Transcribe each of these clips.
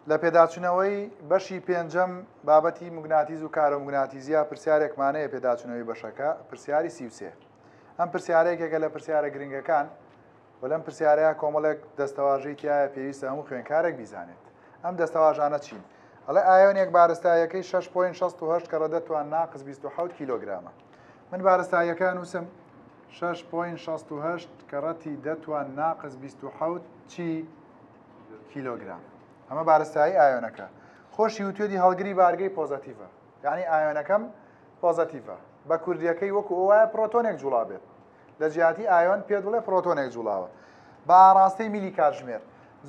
لە پێداچونەوەی بەشی پێنجەم بابەتی موگناتیز و کارۆموگناتیزیا پرسیارێکمان هەیە پێداچونەوەی بەشەکە پرسیاری 33 ئەم پرسیارە یەکێکە لە پرسیارە گرنگەکان و لەم پرسیارەیە کۆمەڵێک دەستەواژەی تایە پێویستە هەموو خوێنکارێک بیزانێت ئەم دەستەواژانە چین ئەڵێ ئایۆنێک بارستایەکەی 6.68 کەڕە دەتوان ناقس 27 کیلۆگرامە من بارستایەکە نووسم 6.68 کەڕەتی دەتوان ناقس 27 چی کیلۆگرام ئەمە بارستایی ئایۆنەکە خۆشی وتوێتی هەڵگری بارگەی پۆزەتیڤە یعنی ئایۆنەکەم پۆزەتیڤە بە کوردیەکەی وەکو ئەوە پرۆتۆنێک جوڵا بێت لە جیاتی ئایۆن پێ دڵێ پرۆتۆنێک جوڵاوە بە ئاراستەی میلی کاتژمێر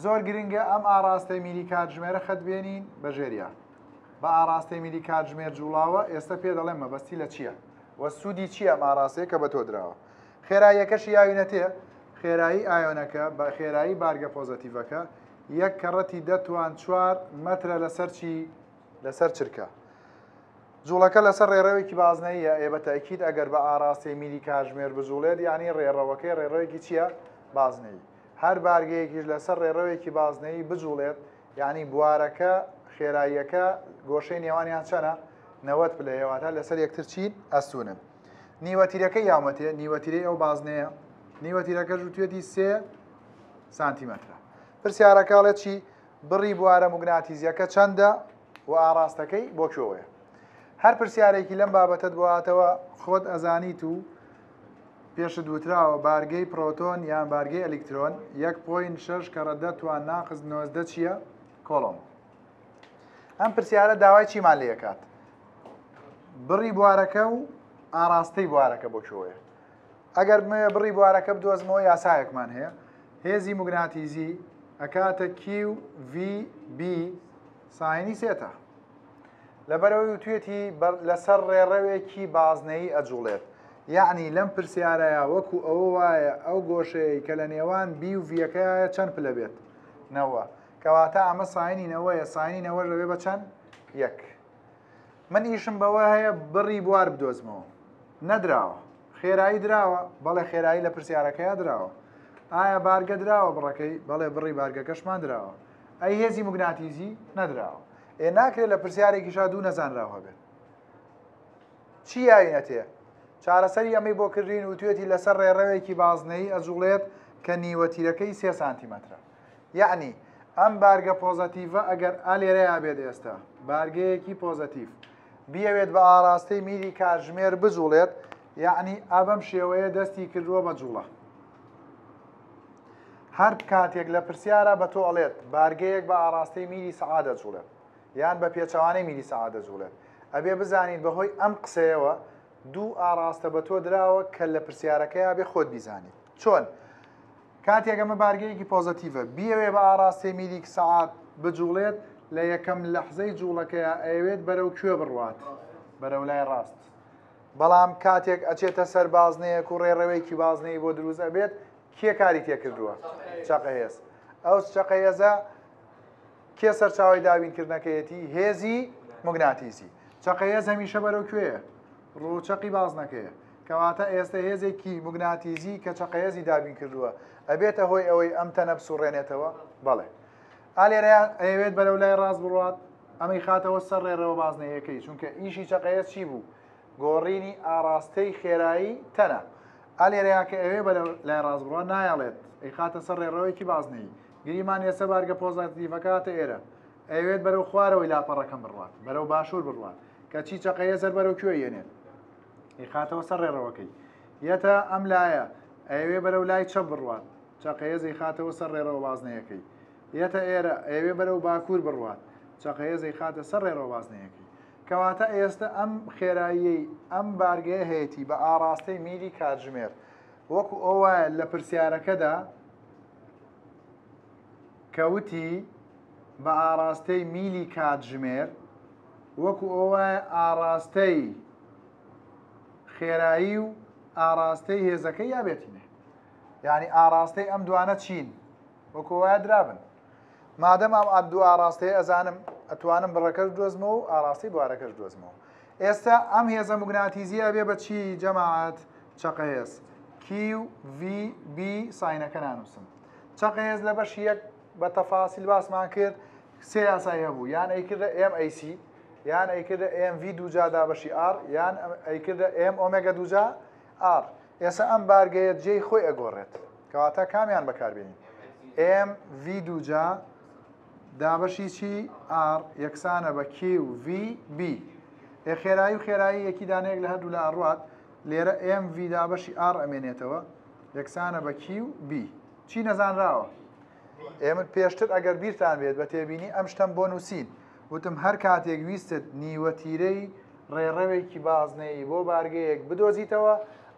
زۆر گرنگە ئەم ئاراستەی میلی کاتژمێرە خەت بێنین بە ژێریا بە ئاراستەی میلی کاتژمێر جوڵاوە ئێستا پێ دەڵێم مەبەستی لە چییە وە سوودی چییە ئەم ئاراستەیە کە بە تۆ دراوە خێراییەکەشی یاوینەتێ خێرایی ئایۆنەکە بە خێرایی بارگە پۆزەتیڤەکە یەک کەڕەتی دە توان چوار مەترە لەسەر چی؟ لەسەر چرکە. جوڵەکە لەسەر ڕێڕەوێکی بازنەییە، ئێ بە تەئکید ئەگەر بە ئاراستەی میلی کاتژمێر بجوڵێت یانی ڕێڕەوەکەی ڕێڕەوێکی چییە؟ بازنەیی. هەر بارگەیەکیش لەسەر ڕێڕەوێکی بازنەیی بجوڵێت یانی بوارەکە خێراییەکە گۆشەی نێوانیان چەنە؟ 90 پلەیە واتە لەسەر یەکتر چین؟ ئەستونن. نیوە تیرەکەی یاومەتێ نیوە تیرەی ئەو بازنەیە نیوە تیرەکەش وتوێتی سێ سانتیمەترە پرسیارەکە ئەڵێ چی بڕی بوارە موگناتیزیەکە چەندە و ئاراستەکەی بۆ کوێوەیە هەر پرسیارێکی لەم بابەتەت بۆ هاتەوە خۆت ئەزانیت و پێشت وتراوە بارگەی پرۆتۆن یان بارگەی ئەلیکترۆن 1.6 کەڕە دە توان ناقس 19 چییە کۆڵۆم ئەم پرسیارە داوای چیمان لێ ئەکات؟ بڕی بوارەکە و ئاراستەی بوارەکە بۆ کوێیە؟ ئەگەر بمەوێ بڕی بوارەکە بدۆزمەوە یاسایەکمان هەیە هێزی موگناتیزی ئەکاتە Q V B ساینی سێتا لەبەرەوەی وتوێتی لەسەر ڕێڕەوێکی بازنەیی ئەجوڵێت یەعنی لەم پرسیارەیە وەکو ئەوە وایە ئەو گۆشەیە کە لە نێوان B و V یەکەیە چەند پلە بێت نەوە کەواتە ئەمە ساینی نەوەیە ساینی نەوەش دەبێ بە چەند؟ یەک. من ئیشم بەوە هەیە بڕی بوار بدۆزمەوە. نەدراوە. خێرایی دراوە؟ بەڵێ خێرایی لە پرسیارەکەیا دراوە. ئایا بارگە دراوە بڕەکەی؟ بەڵێ بڕی بارگەکەشمان دراوە. ئەی هێزی موگناتیزی؟ نەدراوە. ئێ ناکرێت لە پرسیارێکیشا دوو نەزانراو هەبێت. چی یاوینەتێ؟ چارەسەری ئەمەی بۆ کردین وتوێتی لەسەر ڕێڕەوێکی بازنەیی ئەجوڵێت کە نیوە تیرەکەی سێ سانتیمەترە. یەعنی ئەم بارگە پۆزەتیڤە ئەگەر ئا لێرەیا بێت ئێستا بارگەیەکی پۆزەتیڤ بیەوێت بە ئاراستەی میلی کاتژمێر بجوڵێت یەعنی ئا بەم شێوەیە دەستی کردووە بە جوڵە هەر کاتێک لە پرسیارە بە تۆ ئەڵێت بارگەیەک بە ئاراستەی میلی سەعات دەجوڵێت یان بە پێچەوانەی میلی سەعات دەجوڵێت ئەبێ بزانیت بەهۆی ئەم قسەیەوە دوو ئاراستە بە تۆ دراوە کە لە پرسیارەکەیا بێ خۆت بیزانیت چۆن کاتێک ئەمە بارگەیەکی پۆزەتیڤە بیەوێ بە ئاڕاستەی میلیک سەعات بجوڵێت لە یەکەم لەحزەی جوڵەکەیا ئەیەوێت بەرەو کوێ بڕوات؟ بەرەو لای ڕاست. بەڵام کاتێک ئەچێتە سەر بازنەیەک و ڕێڕەوێکی بازنەیی بۆ دروست ئەبێت کێ کاری تێکردووە؟ چەقەهێز. ئەو چەقەهێزە کێ سەرچاوەی دابینکردنەکەیەتی؟ هێزی موگناتیسی. چەقەهێز هەمیشە بەرەو کوێیە؟ ڕووچەقی بازنەکەیە. کەواتە ئێستە هێزێکی موگناتیزی کە چەقەهێزی دابین کردووە ئەبێتە هۆی ئەوەی ئەم تەنە بسوڕێنێتەوە؟ بەڵێ. ئا لێرەیا ئەیەوێت بەرەو لای ڕاست بڕوات، ئەمەی خاتەوە سەر ڕێڕەوە بازنەییەکەی، چونکە ئیشی چەقەهێز چی بوو؟ گۆڕینی ئاڕاستەی خێرایی تەنە. ئا لێرەیا کە ئەیەوێ بەرەو لای ڕاست بڕوات نایەڵێت، ئەیخاتە سەر ڕێڕەوێکی بازنەیی. گریمان ئێستە بارگە پۆزەتیڤەکە هاتە ئێرە، ئەیەوێت بەرەو خوارەوەی لاپەڕەکەم بڕوات، بەرەو باشوور بڕوات، کەچی چەقەهێز هەر بەرەو کوێ یەنێت؟ ئەیخاتەوە سەر ڕێڕەوەکەی. یەتە ئەم لایە، ئەیەوێ بەرەو لای چەپ بڕوات، چەقەهێز ئەیخاتەوە سەر ڕێڕەوە بازنەیەکەی. یەتە ئێرە، ئەیەوێ بەرەو باکوور بڕوات، چەقەهێز ئەیخاتە سەر ڕێڕەوە بازنەیەکەی. کەواتە ئێستە ئەم خێراییەی ئەم بارگەیە هەیەتی بە ئاڕاستەی میلی کاتژمێر وەکو ئەو وایە لە پرسیارەکەدا کە وتی بە ئاڕاستەی میلی کاتژمێر وەکو ئەوە وایە ئاڕاستەی خێرایی و ئاڕاستەی هێزەکەی یا بێتینێ یعنی ئاڕاستەی ئەم دوانە چین وەکو وایە درابن مادەم ئەم ئەم دوو ئاڕاستەیە ئەزانم ئەتوانم بڕەکەش دۆزمەوە و ئاڕاستەی بوارەکەش دۆزمەوە ئێستا ئەم هێزە موگناتیزیە ئەبێ بە چی جەماعەت چەقە هێز Q V B ساینەکە نانووسم چەقە هێز لە بەشی یەک بە تەفاسیل باسمان کرد. سێ یاسای هەبوو یان ئەیکردە M A C یان ئەیکردە M V دووجا دابەشی R یان ئەیکردە M ئۆمێگا دووجا R. ئێستا ئەم بارگەیە جێی خۆی ئەگۆڕێت کەواتە کامیان بەکاربێنین M V دووجا دابەشی چی R یەکسانە بە Q V B ئێ خێرایی و خێرایی یەکی دانەیەک لە هەردوو لە ئەڕوات لێرە M V دابەشی R ئەمێنێتەوە یەکسانە بە Q B چی نەزانراوە ئێ من پێشتر ئەگەر بیرتان بێت بە تێبینی ئەم شتەم بۆ نووسین وتم هەر کاتێک ویستت نیوە تیرەی ڕێڕەوێکی بازنەیی بۆ بارگەیەک بدۆزیتەوە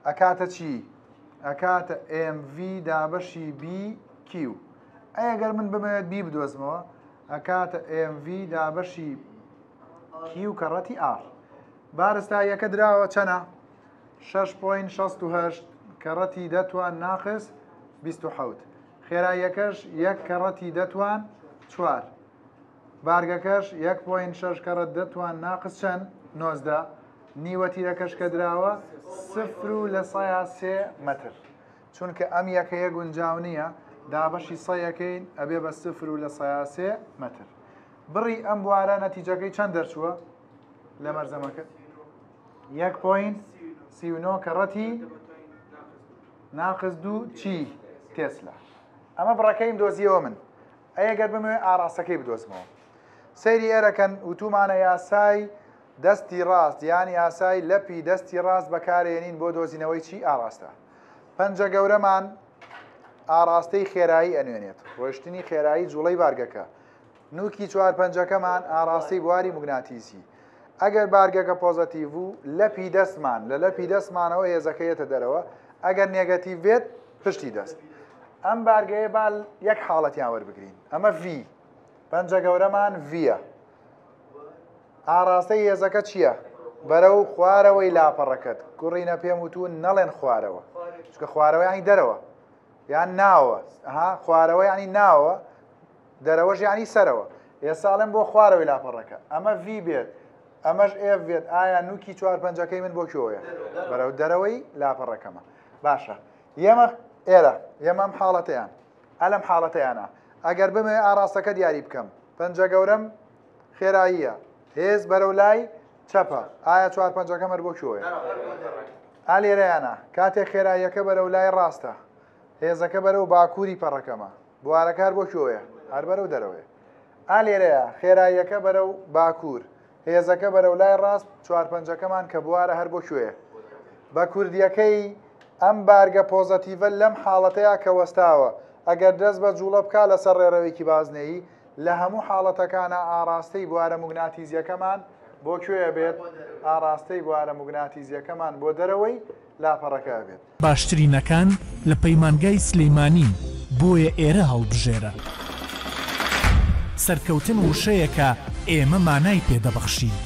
ئەکاتە چی؟ ئەکاتە MV دابەشی BQ ئەی ئەگەر من بمەوێت B بدۆزمەوە ئەکاتە MV دابەشی Q کەڕەتی R بارستاییەکە دراوە چەنە؟ 6.68 کەڕەتی دەتوان ناقس 27 خێراییەکەش یەک کەڕەتی دە توان چوار. بارگەکەش یەک point شەش کەڕەت دە توان ناقس چەند؟ 19. نیوە تیرەکەش کە دراوە سفر و لە سەیا سێ مەتر. چونکە ئەم یەکەیە گونجاو نییە دابەشی سەیەکەین ئەبێ بە سفر و لە سەیا سێ مەتر. بڕی ئەم بوارە نەتیجەکەی چەند دەرچووە لە مەرزەمەکە؟ یەک point 39 کەڕەتی ناقس دوو چی؟ تێسلا. ئەمە بڕەکەیم دۆزیەوە من. ئەی ئەگەر بمەوێ ئاڕاستەکەی بدۆزمەوە. سەیری ئێرەکەن وتومانە یاسای دەستی ڕاست یان یاسای لەپی دەستی ڕاست بەکارێنین بۆ دۆزینەوەی چی ئاڕاستە. پەنجە گەورەمان ئاڕاستەی خێرایی ئەنوێنێت، ڕۆیشتنی خێرایی جوڵەی بارگەکە. نوکی چوار پەنجەکەمان ئاڕاستەی بواری موگناتیسی. ئەگەر بارگەکە پۆزەتیڤ بوو لەپی دەستمان لە لەپی دەستمانەوە هێزەکە یەتە دەرەوە ئەگەر نێگەتیڤ بێت پشتی دەست. ئەم بارگەیە با یەک حاڵەتیان وەربگرین ئەمە V پەنجە گەورەمان V-یە ئاڕاستەی هێزەکە چییە؟ بەرەو خوارەوەی لاپەڕەکەت کوڕینە پێم وتوون نەڵێن خوارەوە چونکە خوارەوە یانی دەرەوە یان ناوە ها خوارەوە یانی ناوە دەرەوەش یانی سەرەوە. ئێستا ئەڵێم بۆ خوارەوەی لاپەڕەکە. ئەمە V بێت، ئەمەش F بێت، ئایا نوکی چوار پەنجەکەی من بۆ کوێیە؟ بەرەو دەرەوەی لاپەڕەکەمە. باشە. یەمە ئێرە، یەمە ئەم حاڵەتەیان. ئەلەم حاڵەتەیانە. ئەگەر بمەوێ ئاڕاستەکە دیاری بکەم، پەنجە گەورەم خێراییە، هێز بەرەو لای چەپە. ئایا چوار پەنجەکەم هەر بۆ کوێیە؟ ئا لێرەیانە، کاتێک خێراییەکە بەرەو لای ڕاستە، هێزەکە بەرەو باکووری پەڕەکەمە. بوارەکە هەر بۆ کوێیە؟ هەر بەرەو دەرەوەیە. ئا لێرەیە خێراییەکە بەرەو باکوور، هێزەکە بەرەو لای ڕاست، چوارپەنجەکەمان کە بوارە هەر بۆ کوێیە؟ بە کوردییەکەی ئەم بارگە پۆزەتیڤە لەم حاڵەتەیا کە وەستاوە، ئەگەر دەست بە جووڵە بکا لەسەر ڕێڕەوێکی بازنەیی، لە هەموو حاڵەتەکانا ئاڕاستەی بوارە موگناتیزییەکەمان بۆ کوێ ئەبێت؟ ئاڕاستەی بوارە موگناتیزییەکەمان بۆ دەرەوەی لاپەڕەکە ئەبێت. باشترینەکان لە پەیمانگای سلیمانین بۆیە ئێرە هەڵبژێرە. سەرکەوتن وشەیەکە ئێمە مانای پێ دەبەخشین.